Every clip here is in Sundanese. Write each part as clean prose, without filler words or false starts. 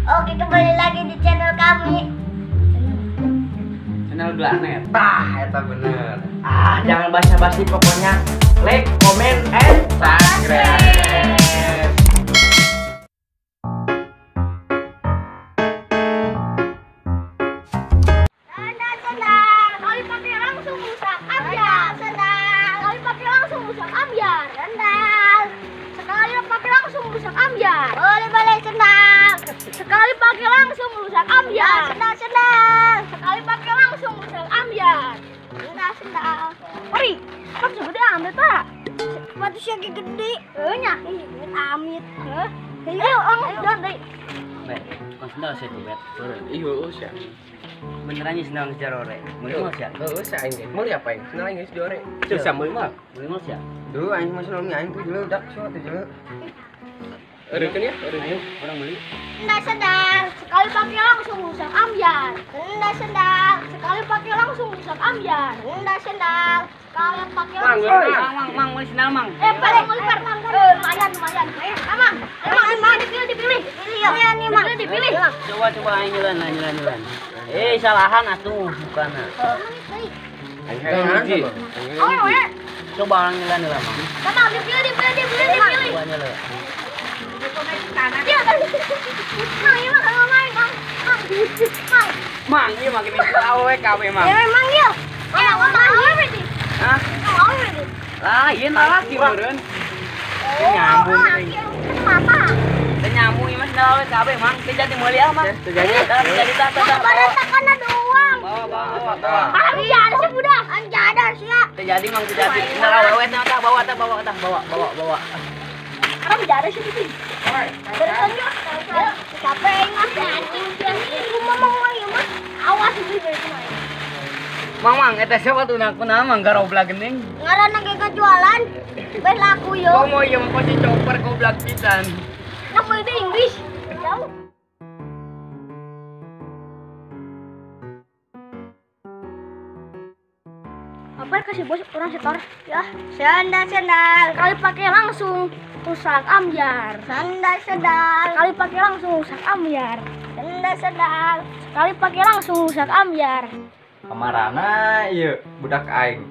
Oke, kembali lagi di channel kami. Channel Glanet. Tah, eta bener. Ah, jangan basa-basi pokoknya. Like, comment, and subscribe. Sendal, sendal. Kali pakai langsung rusak ambyar. Sendal. Kali pakai langsung rusak ambyar. Sendal. Sekali pakai langsung rusak ambyar. Boleh, boleh sendal. Sekali pakai langsung rusak ambyar. Sendal, sendal. Sekali pakai langsung rusak ambyar. Sendal, sendal. Mari, kan segede amit pak. Sepatu sih gede. Nya, amit. Ayo, ang, dan deh. Bet, kon sendal sih tuh bet. Iya, usah. Beneran nya sendal jarore. Meuli mah sia. Heuh, usah aing ge. Meuli apa aing? Sendal aing geus diore. Susah meuli mah. Meuli mah sia. Duh, aing mah sendal aing tuh jeleu dak so teh jeleu. Eureun ya, eureun. Ayo, urang meuli. Sendal, sendal. Sekali pakai langsung rusak ambyar. Sendal, sendal. Sekali pakai langsung rusak ambyar. Sendal, sendal. Sekali pakai langsung. Mang, mang, mang, meuli sendal mang. Paling meuli par. Lumayan, lumayan. Mang, mang, mang, dipilih, dipilih. Pilih ya nih, Mang. Dipilih, dipilih. Coba coba aing nyulan, nyulan, nyulan. Salahan atuh bukana. Aing hiji. Oh, ya. Coba orang nyulan heula, Mang. Mang, dipilih, dipilih, dipilih, dipilih. Coba nyulan. Iya, Mang, iya Mang, Mang, Mang, Mang, Mang. Mang, ieu mah gini awewe kabeh, Mang. Ya memang ieu. Mang, mang awewe di. Hah? Mang awewe di. Lain lalaki meureun. Teu nyambung laki mata. Teu nyambung ieu mah sendal awewe kabeh, Mang. Teu jadi meuli ah, Mang. Teu jadi. Teu jadi tah tah. Baratakan doang. Bawa bawa bawa. Anjada sih budak. Anjada sia. Teu jadi, Mang, teu jadi. Sendal awewe teh tah bawa tah bawa tah bawa bawa bawa. Haram jada sih itu. Beresannya capek mah anjing ini mah ieu mah. Awas beli beli mah. Mang, mang, eta siapa tuh nak kunaon mang garoblak geuning? Ngaranna ge jualan. Beh laku yo. Komo ieu mah pasti chopper goblak pisan. Nak beli Inggris. Jauh. Apa kasih bos orang setor ya? Sendal, sendal. Sekali pakai langsung rusak ambyar. Sendal, sendal. Sekali pakai langsung rusak ambyar. Sendal, sendal. Sekali pakai langsung rusak ambyar. Kamarana ieu budak aing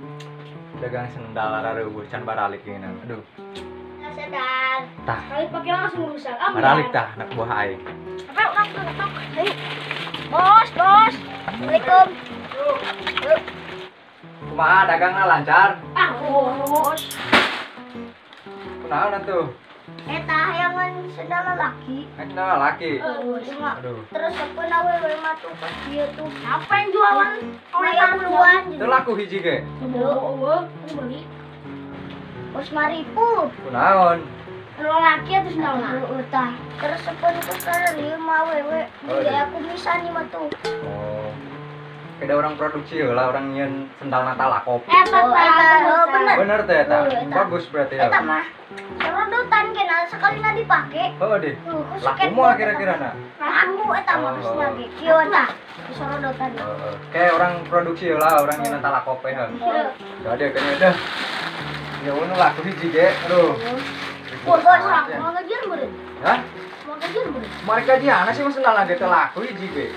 dagang sendal rareuweuh can baralik geunan. Aduh. Sendal. Tah. Sekali pakai langsung rusak ambyar. Baralik tah anak buah aing. Apa urang ketok. Ayo. Bos, bos. Assalamualaikum. Kumaha dagangna lancar? Ah, bos. Kunaon atuh? Eta hayangan sendal lalaki. Sendal lalaki. Aduh. Terus sapeun awewe mah tuh pas ieu tuh. Apa yang jualan? 50-an. Teu laku hiji ge. Eueuh, beli. Bos maripu. Kunaon? Lalaki atuh sendal heeh tah. Terus sapeun tuh keur ieu mah awewe. Dia aku misan ieu mah tuh. Oh. Beda orang produksi lah, orang nyen sendal Natal lakop. Eta bener. Bener teh eta. Bagus berarti ya. Eta mah. Sorodotan kena sekali na dipake. Heeh deh. Laku moal kira-kira na. Laku eta mah geus lagi. Kieu tah. Sorodotan. Heeh. Kayak orang produksi lah, orang nyen Natal lakop ya. Jadi kayaknya dah. Ya ono laku hiji ge. Aduh. Bos, mau gajian meureun? Hah? Mau gajian meureun? Mari gajian sih mah sendal ge teu laku hiji ge.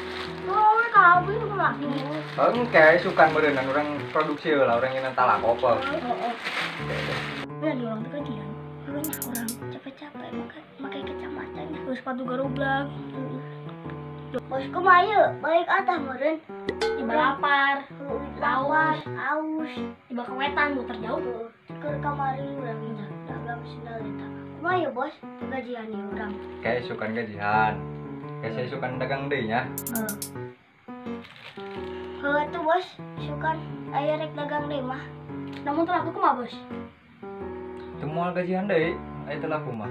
Oh, kabeh nu laku. Engke sukan meureunnan urang produksi lah, urang nyen talak apa. Heeh. Bener di orang teh gajian. Banyak orang capek-capek make kacamatanya. Terus sepatu garublak. Bos kumaha ieu? Balik atah meureun. Tiba lapar, lapar, aus, tiba kewetan muter jauh. Keur kamari urang dagang sendal eta. Kumaha ieu bos? Gajian ieu urang. Kayak sukan gajian. Kayak saya sukan dagang deui nya. Heeh. Heuh tuh bos, sukan aya rek dagang deui mah. Namun teu laku kumaha bos? Teu moal gajian deui, aya teu laku mah.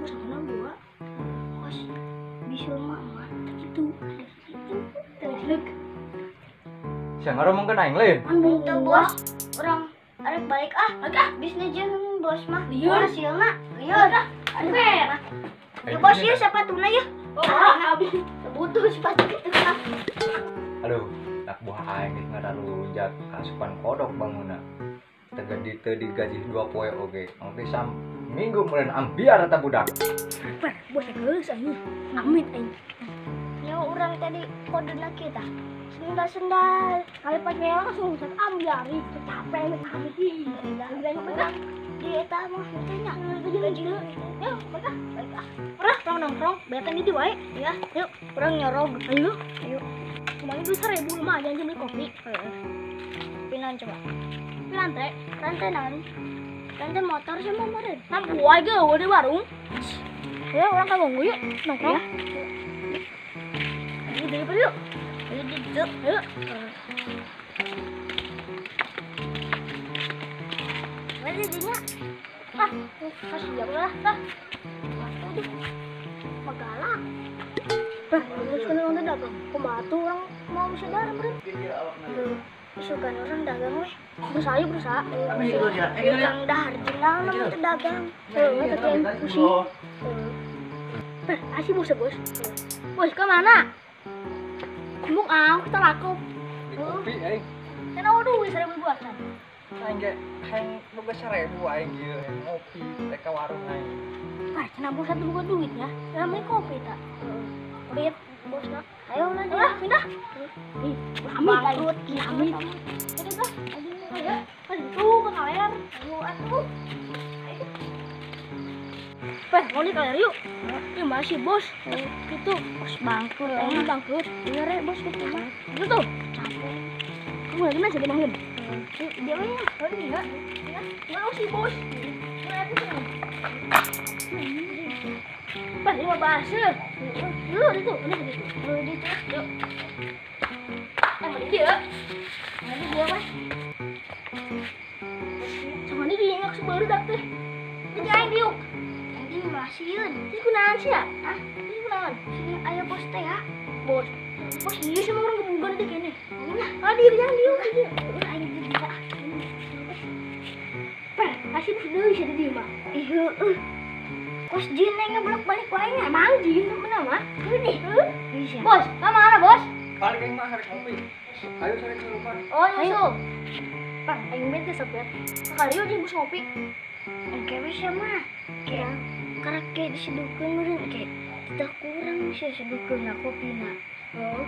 Bos kunaon dua? Bos, bisul mah mah teu kitu. Kitu teu jelek. Sia ngaromongkeun aing lain. Teu bos, urang arek balik ah. Balik ah. Bisnis jeung bos mah. Lieur hasilna. Lieur. Aduh. Ya bos ieu sepatuna ya. Oh, habis butuh sepatu kitu mah. Aduh, anak buah aing geus ngararunjak kasupan kodok bangunna. Teu digaji 2 poe oge. Oge sam Minggu meureun ambiar eta budak. Per, bos geus anjing. Amit aing. Ya urang tadi kodena kita. Sendal-sendal. Kali pakai langsung rusak ambiar. Capek amit ih. Udah di eta mah teh nya. Yuk, mereka. Baik ah. Urang tong nongkrong, beten di wae. Ya, yuk, urang nyorog. Ayo, ayo. Kemarin duit 1000 lumayan beli kopi. Heeh. Pinan coba. Pinan teh, rantai naon? Rantai motor sama meureun. Mampu wae ge di warung. Ayo urang ka gonggu yuk, nongkrong. Ayo deui yuk. Ayo dieu. Ayo. Mari dinya. Ah, kasih ya lah, dah. Aduh. Magalak. Bah, terus kan orang dagang. Kumaha tuh orang mau sadar meureun. Sugan orang dagang weh. Berusaha berusaha. Dagang dahar jeung naon teu dagang. Heuh, teh pusing. Bah, asih bos bos. Bos ke mana? Kumbung ah, kita laku. Di kopi aing. Cenah duit 1000 buatan. Aing ge hayang boga 1000 aing ieu hayang ngopi teh ka warung aing. Ah, cenah bos satu boga duit ya. Cenah kopi tak. Lihat bosna. Ayo lah, pindah. Ih, amit amit. Itu tuh, ayo. Aduh, ke kaler. Ayo atuh. Ayo. Peh, mau di kaler yuk. Ini masih bos. Gitu, bos bangkrut. Ini bangkrut. Iya re, bos gitu mah. Itu tuh, capek. Kamu lagi nasi bangun. Dia mah, oh iya. Ya, enggak sih bos. Enggak aku senang. Pas lima bahasa. Dulu itu, ini gitu. Dulu itu. Yuk. Balik ya. Nanti dia mah. Sama ini diingat sebaru dak teh. Ini aing diuk. Anjing masieun. Ini kunaon sih ya? Hah? Ini kunaon? Ayo bos teh ya. Bos. Bos ieu sih orang gebugan teh kene. Ulah, ah dieu jangan diuk dieu. Aing di dieu. Per, kasih bos deui sia di dieu mah. Ih heueuh. Kos jin yang ngeblok balik wae nya. Emang jin bener mah? Ini. Bisa. Bos, ka mana bos? Balik aing mah harek ngopi. Ayo sare ke rumah. Oh, nyusul. Pan, aing bete sepet. Kali yuk jeung bos ngopi. Engke we sia mah. Kayak karek ke diseduhkeun meureun ke. Tidak kurang sia seduhkeun na kopina. Oh.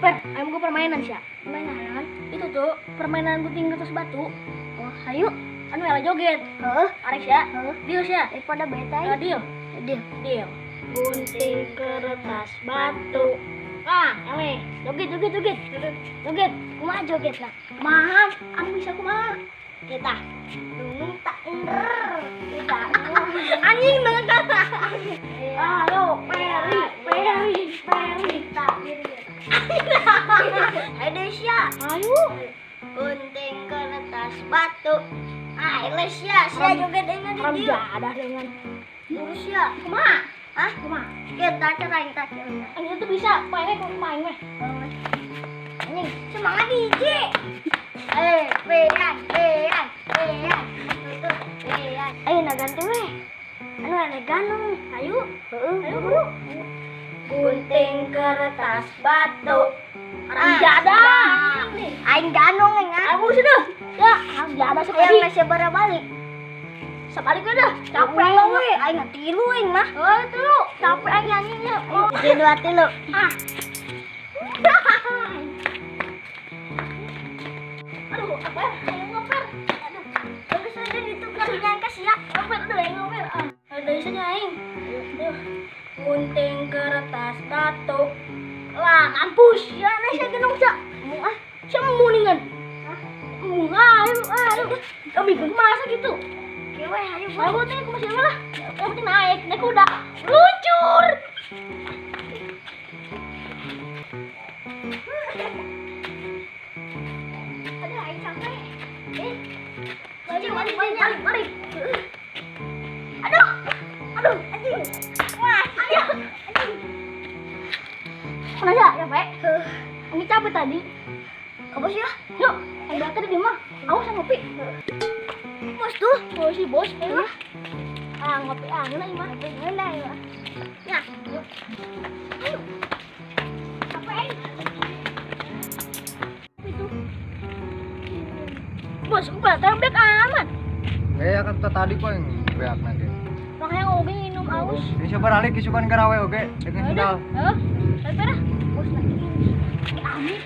Per, aing mau permainan sia. Permainan? Itu tuh permainan gunting kertas batu. Oh, ayo. Anu ela joget. Heeh, arek sia. Heeh. Deal sia. Daripada beta. Deal. Deal. Deal. Gunting kertas batu. Ah, ele. Joget, joget, joget. Joget. Kumaha joget lah? Kumaha? Anu bisa kumaha? Kita. Nung tak ender. Kita. Anjing banget kata. Ayo, peri, peri, peri. Tak. Ayo sia. Ayo. Gunting kertas batu. Ah, Sia, sia joget dengan dia. Ada dengan urus sia. Kumaha? Hah? Kumaha? Kita cara kita. Ini tuh bisa, pakai kok main weh. Anjing, semangat DJ. Eh, pean, pean, pean. Tutup, pean. Ayo nak ganti weh. Anu ada ganung. Ayo. Heeh, ayo bro. Gunting kertas batu. Jada. Aing ganung ya. Ayo sudah. Ya, jada sekali. Aing masih balik. Sebalik udah. Capek we. Aing tilu aing mah. Oh, tilu. Capek aing nyanyinya. Jadi dua tilu. Ah. Aduh, apa ya? Aing ngoper. Aduh. Bagus aja ditukar jangan kasih ya. Ngoper udah aing ngoper. Ah, ada isinya aing. Aduh. Gunting kertas batu. Lah, mampus. Ya, nasi genong sia. Mu ah. Sia muningan. Hah? Mu ayo, ayo. Kami masa gitu. Oke, weh, ayo. Ayo teh aku masih lah. Yang penting naik, naik kuda. Luncur. Aduh, aing capek. Balik, balik, balik, balik. Aduh. Aduh, anjing. Wah, aduh, anjing. Mana ya, capek? Ini capek tadi. Kamu sih ya? Yuk, aing tadi di mah. Awas ngopi. Bos tuh, bos si bos. Ayo. Ah, ngopi ah, ngeuna ieu mah. Ngeuna ieu mah. Ya, yuk. Ayo. Capek aing. Itu. Bos, buka terbek aman. Ya kan tadi kok yang beak nanti. hayang oge nginum aus. Ini coba ralik isukan karawe oge dengan sendal. Heeh. Balik dah. Bos lagi. Amit.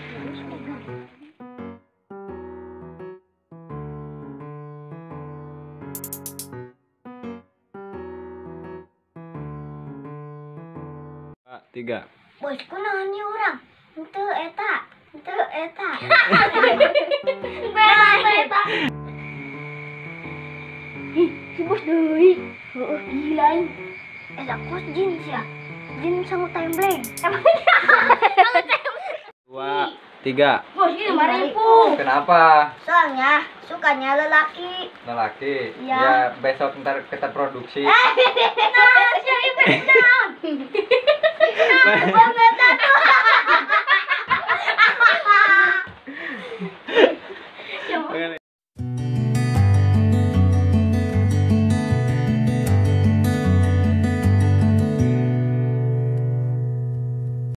Tiga. Bos kunaon ieu urang? Henteu eta, henteu eta. Eta. Ih, si bos deui. Heueuh gila aing. Eta kos jin sia. Jin sangu tembleng. Emang sangu tembleng. 2, 3. Bos ini 5.000. Kenapa? Soalnya sukanya lelaki. Lelaki. Iya. Ya besok ntar kita produksi. Nah, siapa yang